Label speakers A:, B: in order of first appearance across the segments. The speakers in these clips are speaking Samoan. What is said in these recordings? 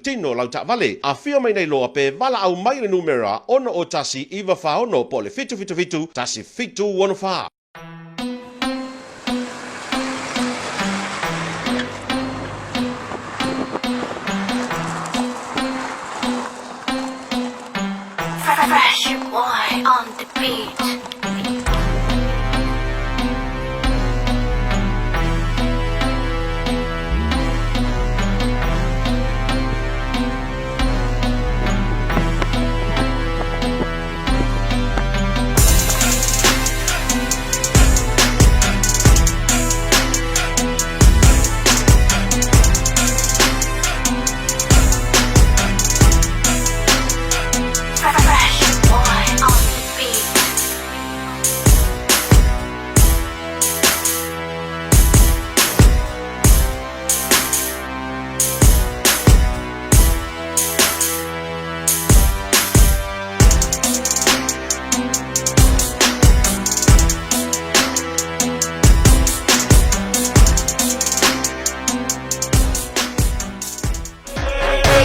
A: tino o lau taavale. Afio mai nei loa pe valaau mai i le numera 6 01 9 46 po o le 777 1764.
B: Fresh boy on the beat. Fresh boy on the beat.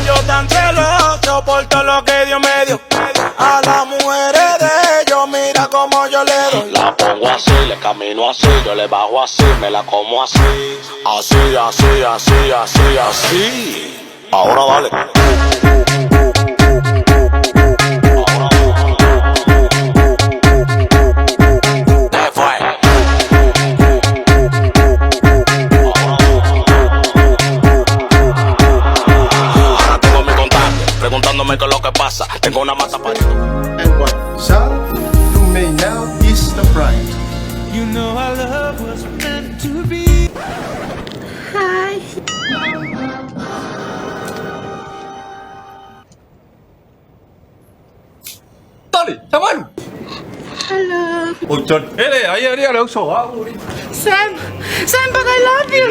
C: Yo tan celoso por todo lo que Dios me dio. A las mujeres de ellos, mira cómo yo le doy.
D: La pongo así, le camino así, yo le bajo así, me la como así. Así, así, así, así, así. Ahora dale. ¿Qué fue? Ahora tengo mi contacto, preguntándome qué es lo que pasa. Tengo una mata para
E: And what shall you may now kiss the bride.
F: You know our love was meant to be.
B: Hi. Hello. Sam, Sam, but I love you.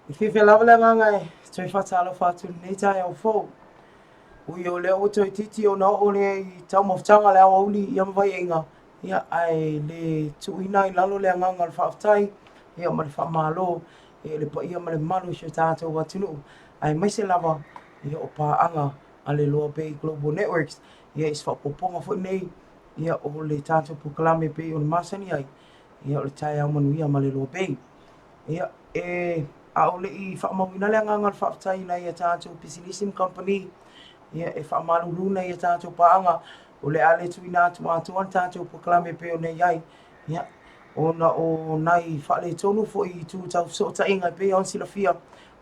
G: E fiafia lava le agaga e toe faatalofa atu i lenei taeao fou. Ui o lea ua toeitiiti ona oo lea i taumafataga le aoauli ia ma vaiaiga, ia ae le tuuina ai i lalo le agaga o le faafetai ia ma le faamalo i le paia ma le mamalu o si o tatou atunuu, aemaise lava ia o paaga a le Loa Bay Global Networks ia i se faaopoopoga foi nei ia o le tatou polokalame e pei ona masani ai ia o le taeao manuia ma le Loa Bay. Ia, e a o le i faamauina le agaga o le faafetai i nai a tatou pisinisi ma kamupani, ia, e faamalulu nai a tatou paaga, o le a le tuuina atu atoa le tatou polokalame e pei ona i ai, ia, ona o nai faaletonu foi i itu tau fesootaiga e pei ona silafia,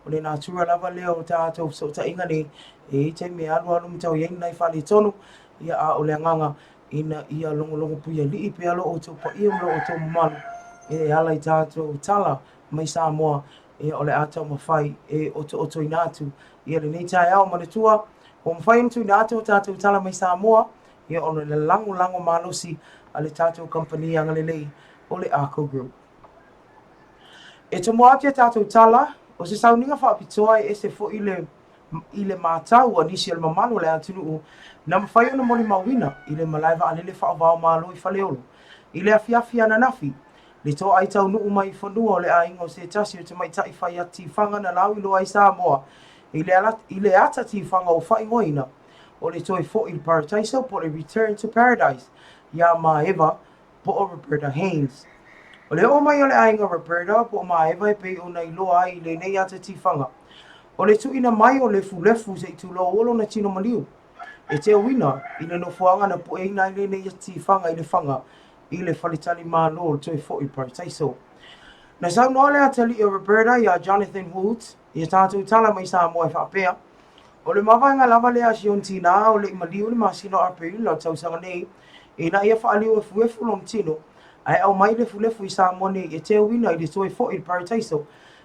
G: o le natura lava lea o tatou fesootaiga nei, e i ai taimi e alualu ma tau i ai ni nai faaletonu, ia, a o le agaga, ina ia logologo puialii pea lo outou paia ma lo outou mamalu e ala i tatou tala mai Samoa, ia o le a taumafai e otootoina atu ia lenei taeao. Manatua, ua mafai ona tuuina atu a tatou tala mai Samoa, ia ona o le lagolago malosi a le tatou kamupani agalelei o le Arco Group. E tomoa atu i a tatou tala, o se sauniga faapitoa e ese foi le I le matau a nisi o le mamalu o le atunuu, na mafai ona molimauina i le malae vaalele faava-o-Malo i Faleolo i le afiafi ananafi, le toai taunuu mai i fanua o le aiga o se tasi o tamaitai fai ata tifaga na lauiloa ai Samoa i le ata tifaga ua faaigoaina. o le toe foʻi i le Parataiso po o le Return to Paradise iā Maeva po o Roberta Haynes. O le oo mai o le aiga Roberta po o Maeva e pei ona iloa ai i lenei ata tifaga, o le tuuina mai o Lefulefu se i tulou o lona tino maliu e teuina i le nofoaga na pueina ai lenei ata tifaga i Lefaga i le faletalimalo o le toe foʻi i le Parataiso. Na saunoa le atalii o Roberta iā Jonathan Woods i a tatou tala mai Samoa e faapea, O le mavaega lava lea a si ona tinā o le i maliu i le masina o Aperila o le tausaga nei, ina ia faaliu efuefu lona tino, ae aumai lefulefu i Samoa nei e teuina i le toe foʻi i le Parataiso,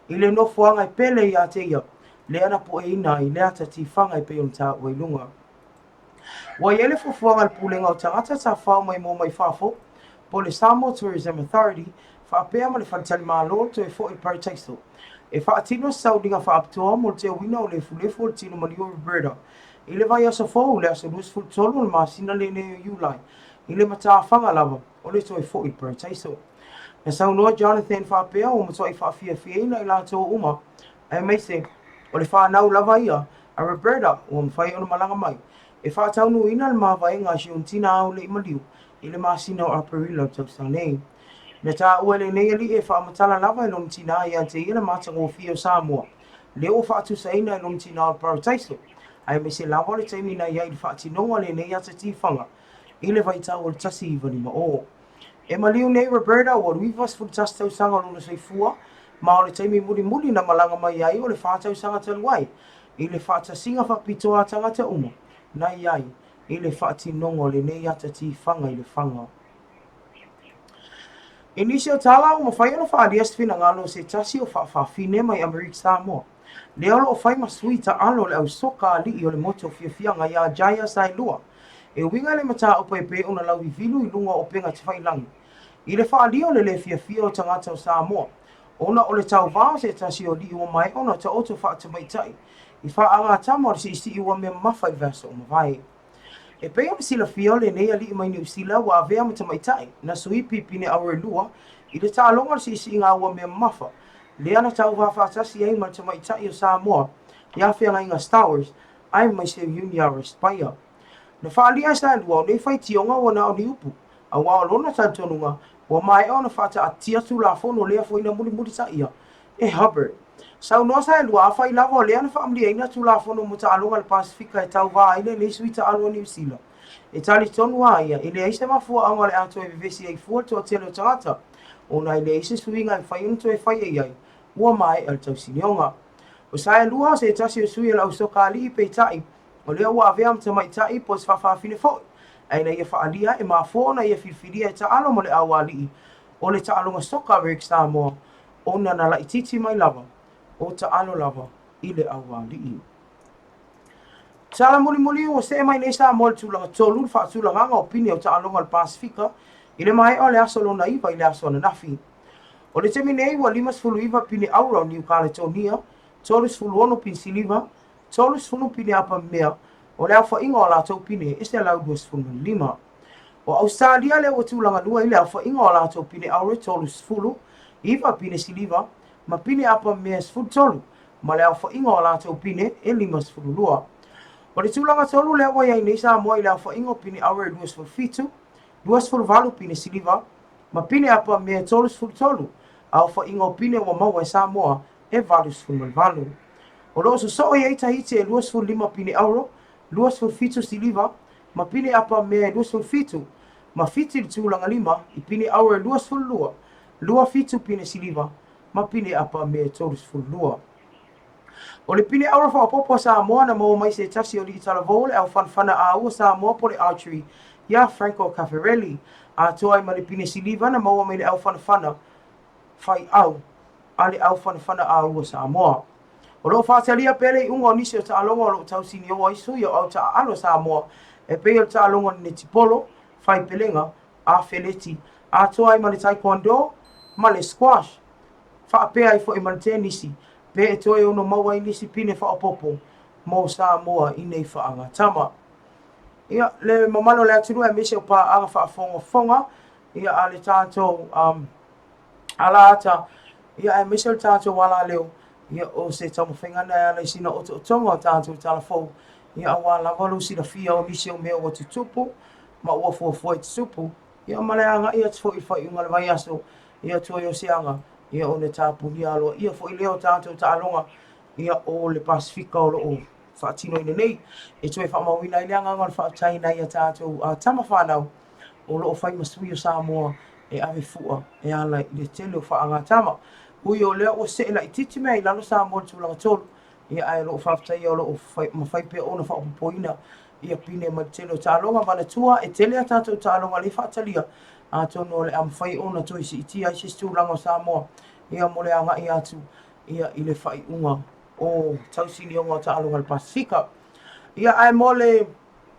G: i le nofoaga e pele ia te ia, lea na pueina ai le ata tifaga e pei ona taua i luga. Ua i ai le fuafuaga a le Pulega o Tagata Tafafao Maimoa Mai Fafo, po o le Samoa Tourism Authority, faapea ma le Faletalimalo o le toe foʻi i le Parataiso, e faatino se sauniga faapitoa mo le teuina o lefulefu o le tino maliu o Roberta i le vaiaso fou, le aso 23 o le masina lenei o Iulai, i le matafaga lava o le toe foʻi i le Parataiso. Na saunoa Jonathan faapea ua matuai faafiafiaina i latou uma aemaise o le fanau lava ia a Roberta ua mafai ona malaga mai e faataunuuina le mavaega a si ona tina ao le i maliu i le masina o Aperila o le tausaga nei. Na taua e lenei alii e faamatala lava e lona tina ia te ia le matagofie o Samoa, lea ua faatusaina e lona tina o le Parataiso, aemaise lava o le taimi na i ai i le faatinoga o lenei ata tifaga i le vaitau o le 1950. E maliu nei Roberta ua 91 tausaga o lona soifua, ma o le taimi mulimuli na malaga mai ai o le fa tausaga talu ai, i le faatasiga faapitoa a tagata uma na i ai i le faatinoga o lenei ata tifaga i Lefaga. I nisi o tala, ua mafai ona faaalia se finagalo o se tasi o faafafine mai Amerika Samoa, lea o lo o fai ma sui taalo o le au soka alii o le motu o Fiafiaga iā Jaiyah Saelua, e uiga i le mataupu e pei ona lauivilu i luga o upega tafailangi i le faaalia o le lē fiafia o tagata o Samoa ona o le tauva o se tasi o alii ua maea ona taoto faatamaitai i faagatama o le siisii ua mea mamafa i le vaiaso ua mavae. E pei ona silafia o lenei alii mai Niu Sila ua avea ma tamaitai na sui pipine aurelua i le taaloga o le siisiiga ua mea mamafa lea na tauva faatasi ai ma le tamaitai o Samoa iā Feagaiga Stowers aemaise o Iuniarra Spire. Na faaalia e Saelua o nei faitioga ua na o ni upu, auā o lona talitonuga ua maea ona faataatia Tulafono lea foi na mulimulitaia e Hubbard. Saunoa Saelua afai lava o lea na faamaliaina Tulafono mo taaloga a le Pasefika e tauva ai lenei sui taalo a Niu Sila, e talitonu a ia e leai se mafuaaga o le a toe vevesi ai fua le toatele o tagata, ona e leai se suiga e mafai ona toe faia i ai, ua maea le tausinioga. O Saelua o se tasi o sui o le au soka alii peitai, o lea ua avea ma tamaitai po o se faafafine foi, ae na ia faaalia e mafua ona ia filifilia e taalo mo le au alii o le taaloga soka Amerika Samoa ona na laitiiti mai lava o taalo lava i le au alii. Tala mulimuli ua see mai nei Samoa i le tulaga tolu i le faatulagaga o pine o taaloga o le Pasefika i le maea o le aso lona iva i le aso ananafi. O le taimi nei ua 59 pine aura o Niu Kaletonia, 36 pine siliva, 30 pine apamemea, o le aofaiga o a latou pine e 125. O Ausetalia lea ua tulaga lua i le aofaiga o a latou pine aura e 39 pine siliva ma pine apamemea e 13, ma le aofaiga o a latou pine e 52. O le tulaga tolu lea ua i ai nei Samoa i le aofaiga o pine aura e 27, 28 pine siliva, ma pine apamemea e 33, aofaiga o pine ua maua e Samoa e 88. O lo o sosoo i ai Tahiti e 25 pine auro, 27 siliva, ma pine apamemea e 27, ma Fiti i le tulaga lima i pine auro e 22, 27 pine siliva, ma pine apamemea e 32. O le pine auro faaopoopo a Samoa na maua mai se tasi o alii talavou o le au fanafana āu o Samoa po o le archery iā Franco Caffarelli, atoa ai ma le pine siliva na maua mai le au fanafana faiau a le au fanafana āu o Samoa. O lo o faatalia pea le iuga o nisi o taaloga o lo o tausinioa ai sui o au taaalo a Samoa e pei o le taaloga o le netipolo, faipelega, afeleti, atoa ai ma le taekwondo ma le squash, faapea ai foi ma le tenisi, pe e toe ono maua ai nisi pine faaopoopo mo Samoa i nei faagatama. Ia, le mamalu o le atunuu aemaise o paaga faafogafoga ia a le tatou um, ala ata, ia aemaise o le tatou alaleo, ia o se taumafaiga na e ala i sina otootoga o tatou tala fou. Ia aua lava lou silafia o nisi o mea ua tutupu ma ua fuafua e tutupu, ia ma le agai atu foi i le faaiuga o le vaiaso, ia toe o se aga, ia ona tapunia aloaia foi lea o tatou taaloga, ia o le Pasefika o lo o faatinoina nei. E toe faamauina ai le agaga o le faafetai i nai a tatou tama fanau o lo o fai ma sui o Samoa e ave fua e ala i le tele o faagatama. Ui o lea ua see laitiiti mea i lalo Samoa i le tulaga 3, ia ae o lo o faafetaia o lo o mafai pea ona faaopoopoina ia pine mai le tele o taaloga. Manatua e tele a tatou taaloga lea e faatalia, atonu o le a mafai ona toe siitia ai se isi tulaga o Samoa ia mo le agai atu ia i le faaiuga o tausinioga o taaloga a le Pasefika. Ia ae mo le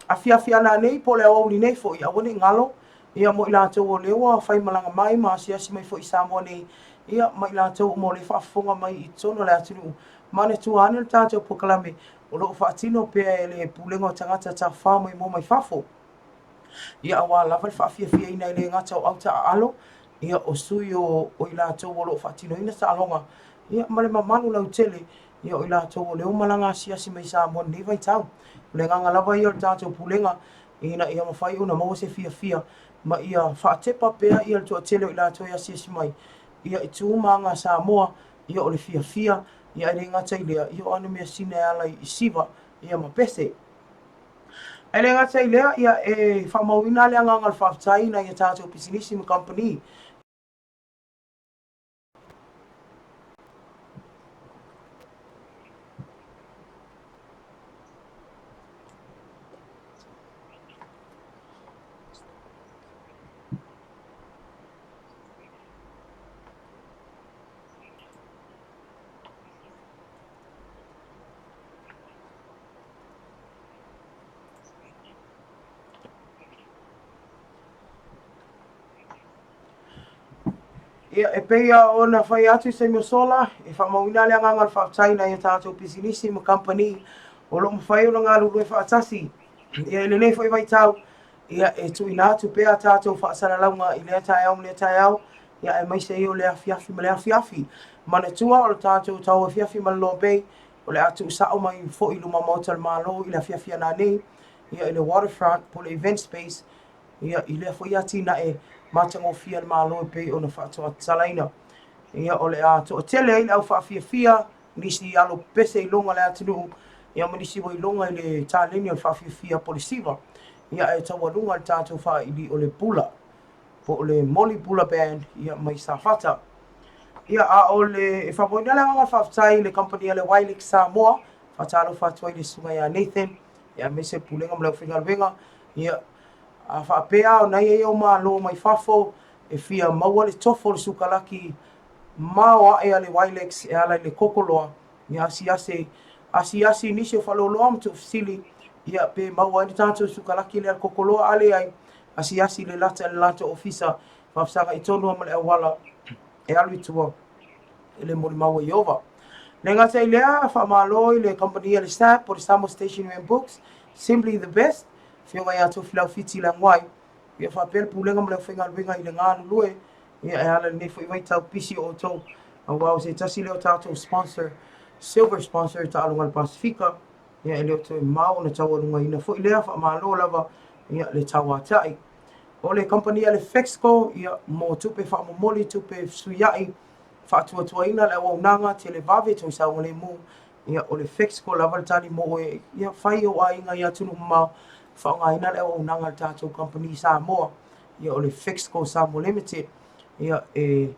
G: afiafi a nanei po o le aoauli nei foi, aua ne i galo ia mo i latou o lea ua faimalaga mai ma asiasi mai foi i Samoa nei, ia ma i latou uma o lea e faafofoga mai i totonu o le atunuu, manatua ane le tatou polokalame o lo o faatino pea e le Pulega o Tagata Tafafao Maimoa Mai Fafo. Ia aua lava le faafiafiaina e le gata o autaaalo, ia o sui o i latou o lo o faatinoina taaloga, ia ma le mamalu lautele, ia o i latou o lea ua malaga asiasi mai i Samoa i lenei vaitau. O le agaga lava ia o le tatou Pulega, ina ia mafai ona maua se fiafia ma ia faatepa pea ia le toatele o i latou e asiasi mai, ia i tu ma aga a Samoa, ia o le fiafia, ia ae le gata i lea, ia o ana measina e ala i siva, ia ma pese. Ae le gata i lea, ia e faamauina le agaga o le faafetai i nai a tatou pisinisi ma kamupani. Ia, e pei lava ona fai atu i se taimi ua sola, e faamauina le agaga o le faafetai i nai a tatou pisinisi ma kamupani o lo o mafai ona galulue faatasi. Ia, i lenei foi vaitau, ia, e tuuina atu pea a tatou faasalalauga i lea taeao ma lea taeao, ia, aemaise ai o le afiafi ma le afiafi. Manatua, o le tatou tauafiafi ma le Loa Bay, o le a tuusao mai foi i luma Maota o le Malo i le afiafi a nanei, ia, i le Waterfront po o le Event Space, ia, i lea foi atinae matagofie a le Malo e pei ona faatoatalaina. Ia, o le a toatele ai le au faafiafia, nisi alo pepese i luga o le atunuu, ia ma nisi ua iloga i le taleni o le faafiafia po o le siva. Ia, ae taualuga le tatou faaili o le Bula, po o le Moli Bula Band, ia, mai Safata. Ia, a o le, e faamoeina le agaga faafetai i le kamupani a le Wilex Samoa, faatalofa atu ai i le susuga ia Nathan, ia, aemaise le Pulega ma le aufaigaluega, ia, a faapea o na i ai au malo mai fafo e fia maua le tofo o le sukalaki maoae a le Wilex e ala i le koko loa, ia asiasi, asiasi i nisi o faleoloa ma tuufesili, ia pe maua ai le tatou sukalaki lea a le koko loa, a leai, asiasi i le lata i le latou ofisa, faafesagai tonu lava ma le auala e alu i tua i le molimau a Ieova. Le gata i lea, faamalo i le kamupani a le SAB po o le Samoa Stationery and Books, simply the best, Afioga ia Tofilau Fiti Leaguai, ia faapea le Pulega ma le aufaigaluega i le galulue, ia e ala i lenei foi vaitau pisi o outou, aua o se tasi lea o tatou sponsor, silver sponsor i taaloga a le Pasefika, ia e le o toe mamao ona taualugaina foi lea, faamalo lava ia le tauatai. O le kamupani a le Fexco, ia mo tupe faamomoli, tupe fesuiai, faatuatuaina le auaunaga, televave, toe saogalemu, ia o le Fexco lava le tali mo oe, ia fai ou aiga i atunuu mamao, faaaogaina le auaunaga a le tatou kamupani i Samoa, ia o le Fexco Samoa Limited, ia e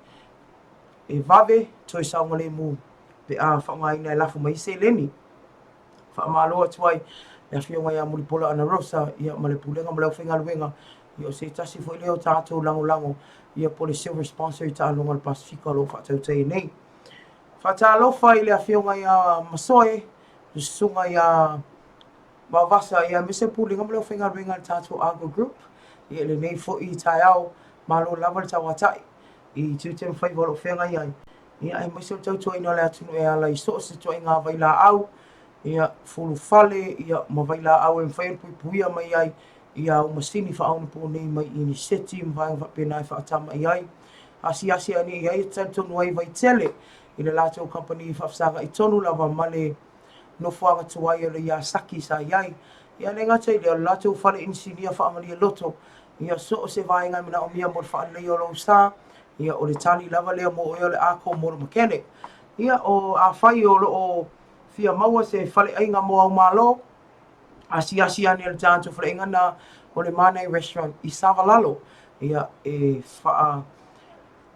G: e vave toe saogalemu pe a faaaogaina e lafo mai ai seleni. Faamalo atu ai le afioga ia Mulipola Anarosa ia ma le Pulega ma le aufaigaluega, ia o se tasi foi lea o tatou lagolago ia po o le silver sponsor i taaloga a le Pasefika o lo o faatautaia nei. Faatalofa i le afioga ia Masoe, le susuga ia Vaovasa, ia aemaise le Pulega ma le aufaigaluega a le tatou Argo Group ia i lenei foi taeao, malo lava le tauatai i tiute ma faiva o lo o feagai ai, ia aemaise o le tautuaina o le atunuu e ala i so o se ituaiga vailaau, ia fulufale, ia ma vailaau e mafai ona puipuia mai ai ia au masini faaonaponei mai iniseti ma vaega faapena e faatama'i ai. Asiasi ane i ai e talitonu ai Vaitele i le latou kamupani faafesagai tonu lava ma le nofoaga tuai o le Yasaki sa i ai. Ia le gata i lea, o le latou fale inisinia faamalie loto, ia so o se vaega e manaomia mo le faaleleia o lou sa, ia o le tali lava lea mo oe o le Ako Motor Mechanic. Ia o afai o lo o fia maua se faleaiga mo au malo, asiasi ane i le tatou faleaiga na o le Manai Restaurant i Savalalo, ia e faa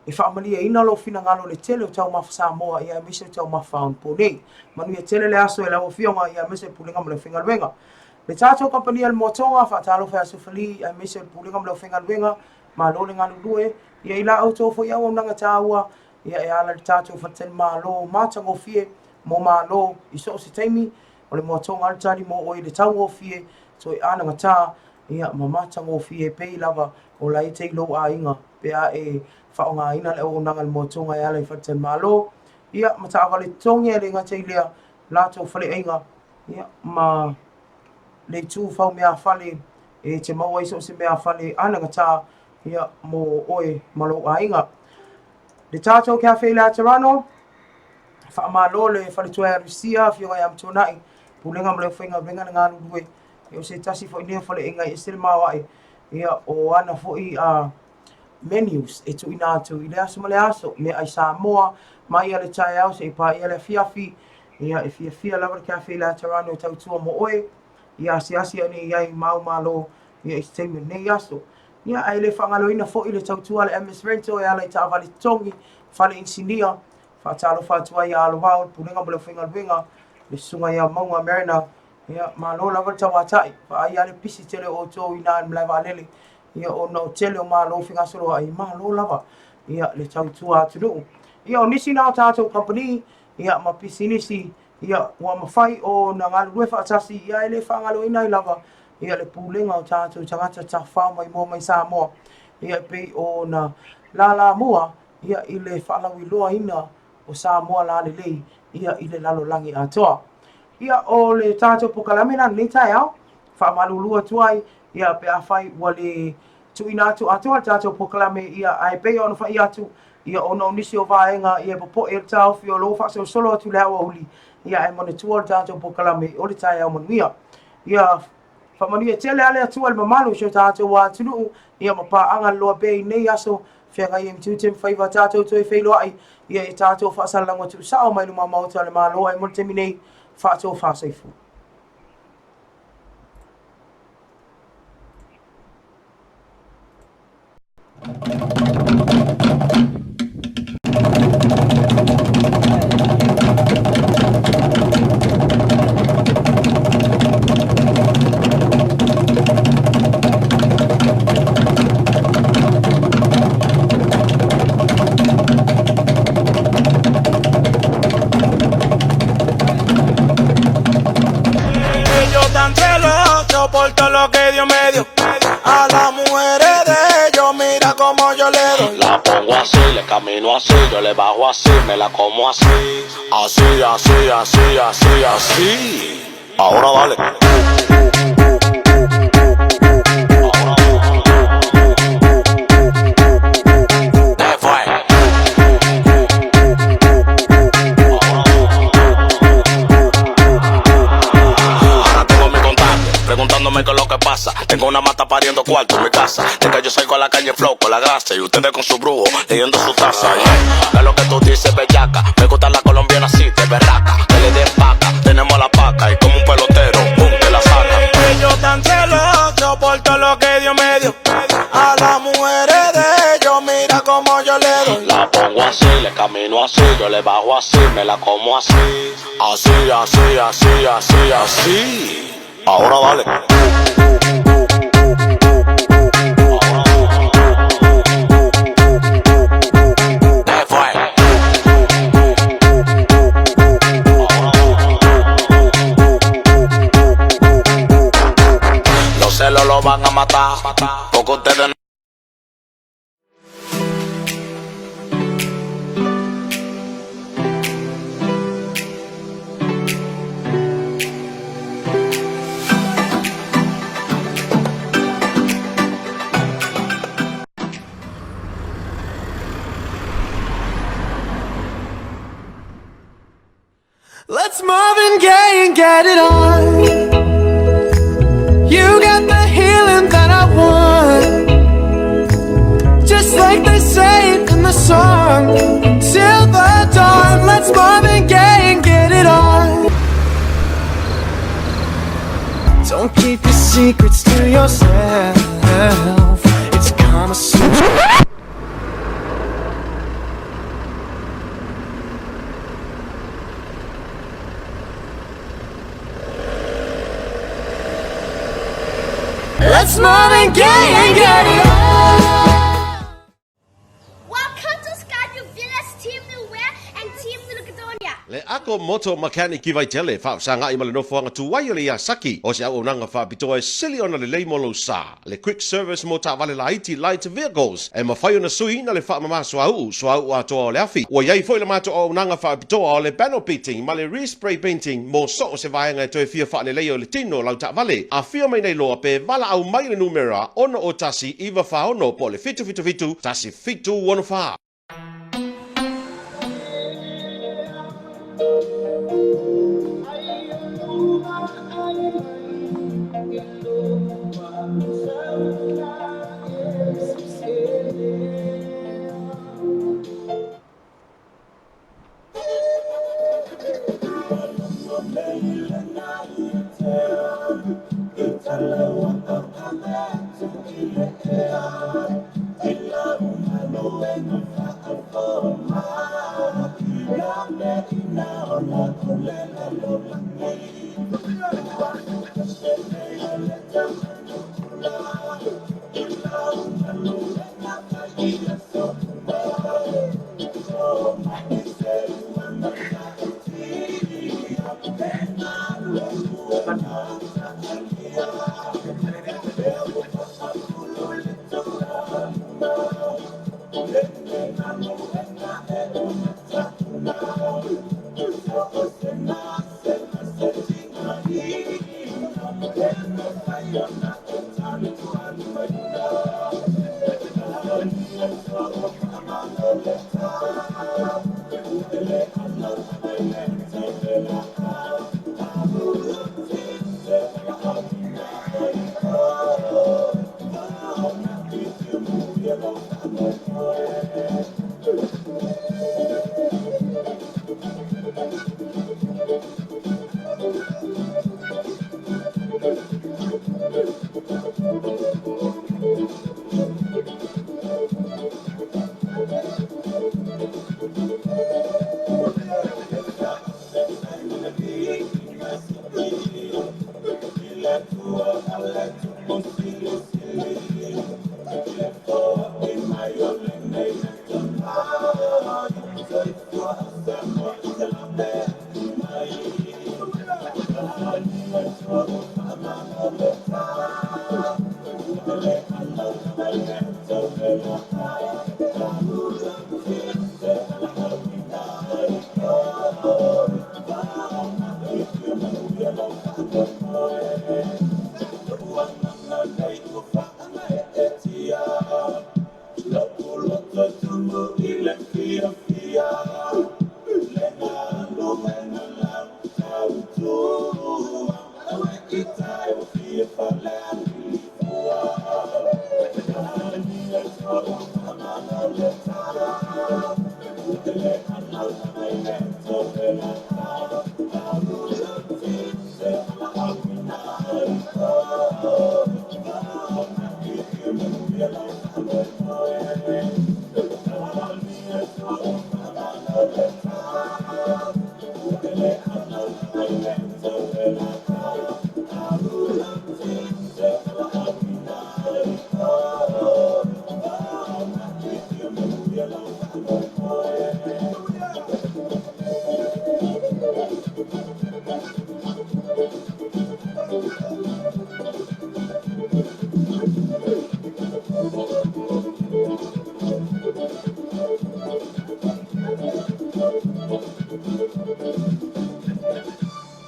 G: e faamalieina lou finagalo i le tele o taumafa Samoa ia aemaise o taumafa faaonaponei. Manuia tele le aso e lau Afioga ia aemaise le Pulega ma le aufaigaluega. Le tatou kamupani a le Moatoga, faatalofa ia Sofali aemaise le Pulega ma le aufaigaluega, malo le galulue, ia i la outou foi auaunaga taua ia e ala i le tatou faletalimalo matagofie mo malo i so o se taimi. O le Moatoga le tali mo oe i le taugofie, toe anagata ia ma matagofie pei lava o la e te i lou aiga pe a e faaaogaina le auaunaga a le Moatoga e ala i faletalimalo, ia, ma taavale totogi e le gata i lea, latou faleaiga, ia, ma le itu fau meafale e te maua ai so o se meafale anagata, ia, mo oe ma lou aiga. Le tatou Cafe Laterano, faamalo le faletua ia Lucia, Afioga ia Matuanai, Pulega ma le aufaigaluega na galulue, ia o se tasi foi nei o faleaiga e ese le maoae, ia, o ana foi a menus e tuuina atu i le aso ma le aso, meaai Samoa, mai lava le taeao seia paia le afiafi, ia e fiafia lava le Cafe Laterano e tautua mo oe, ia asiasi ane i ai ma au malo ia i se taimi o lenei aso. Ia ae le faagaloina foi le tautua a le MS Rental e ala i taavale totogi, fale inisinia, faatalofa atu ai ia Alovao, le Pulega ma le aufaigaluega, le Susuga ia Mauga Mariner, Ia, malo lava le tauatai, vaai lava le pisi tele o outou i ina i le malae vaalele, ia ona o tele o malo fegasoloai, malo lava ia le tautua atunuu. Ia o nisi na o tatou kamupani, ia ma pisinisi, ia ua mafai ona galulue faatasi, ia e le faagaloina ai lava ia le pulega o tatou tagata tafafao maimoa mai Samoa, ia e pei ona lalamua ia i le faalauiloaina o Samoa lalelei ia i le lalolagi atoa. Ia, o le tatou polokalame la lenei taeao, faamalulu atu ai, ia, pe afai ua le tuuina atu atoa le tatou polokalame, ia, ae pei ona fai atu, ia, ona o nisi o vaega, ia, e popoe ai le taofi o lo o faasolosolo atu i le aoauli, ia, ae manatua le tatou polokalame o le taeao manuia. Ia, faamanuia tele lava le Atua i le mamalu o si o tatou atunuu, ia, ma paaga loloa pea i nei aso feagai ai ma tiute ma faiva tatou toe feiloai ia i tatou faasalalauga tuusao mai luma Maota o le Malo ae mo le taimi nei faatofa soifua.
C: Yo tan celoso por todo lo que Dios me dio. A las mujeres de ellos, mira cómo yo le doy.
D: La pongo así, le camino así, yo le bajo así, me la como así. Así, así, así, así, así. Ahora dale. ¿Qué fue? Ahora tengo mi contacto, preguntándome qué es lo que pasa. Tengo una mata pariendo cuarto en mi casa. De que yo salgo a la calle flow con la grasa y ustedes con su brujo leyendo su taza. Yeah. ¿Qué es lo que tú dices, bellaca? Me gusta la colombiana así, de berraca. Que le den paca, tenemos la paca y como un pelotero, pum, te la saca.
C: Yo tan celoso por todo lo que Dios me dio. A las mujeres de ellos, mira cómo yo le doy.
D: La pongo así, le camino así, yo le bajo así, me la como así. Así, así, así, así, así. Ahora dale. ¿Qué fue? Los celos lo van a matar, porque ustedes no.
F: Let's Marvin Gaye and get it on. You got the healing that I want. Just like they say in the song. Till the dawn, let's Marvin Gaye and get it on. Don't keep your secrets to yourself. It's Kama Sutra. Let's Marvin Gaye and get it on.
H: Welcome to Skyview Villas Team Newhere and Team Lucadonia.
A: Le Ako Moto Mechanic i Vaitele, faafesagai ma le nofoaga tuai o le Iasaki, o se auaunaga faapitoa e sili ona lelei mo lou sa. Le Quick Service mo taavale laiti, light vehicles, e mafai ona suiina le faamama suauu, suauu atoa o le afi. Ua i ai foi le matou auaunaga faapitoa o le panel beating ma le respray painting mo so o se vaega e toe fia faaleleia o le tino o lau taavale. Afio mai nei loa pe valaau mai i le numera 601 946 po o le 777 1764.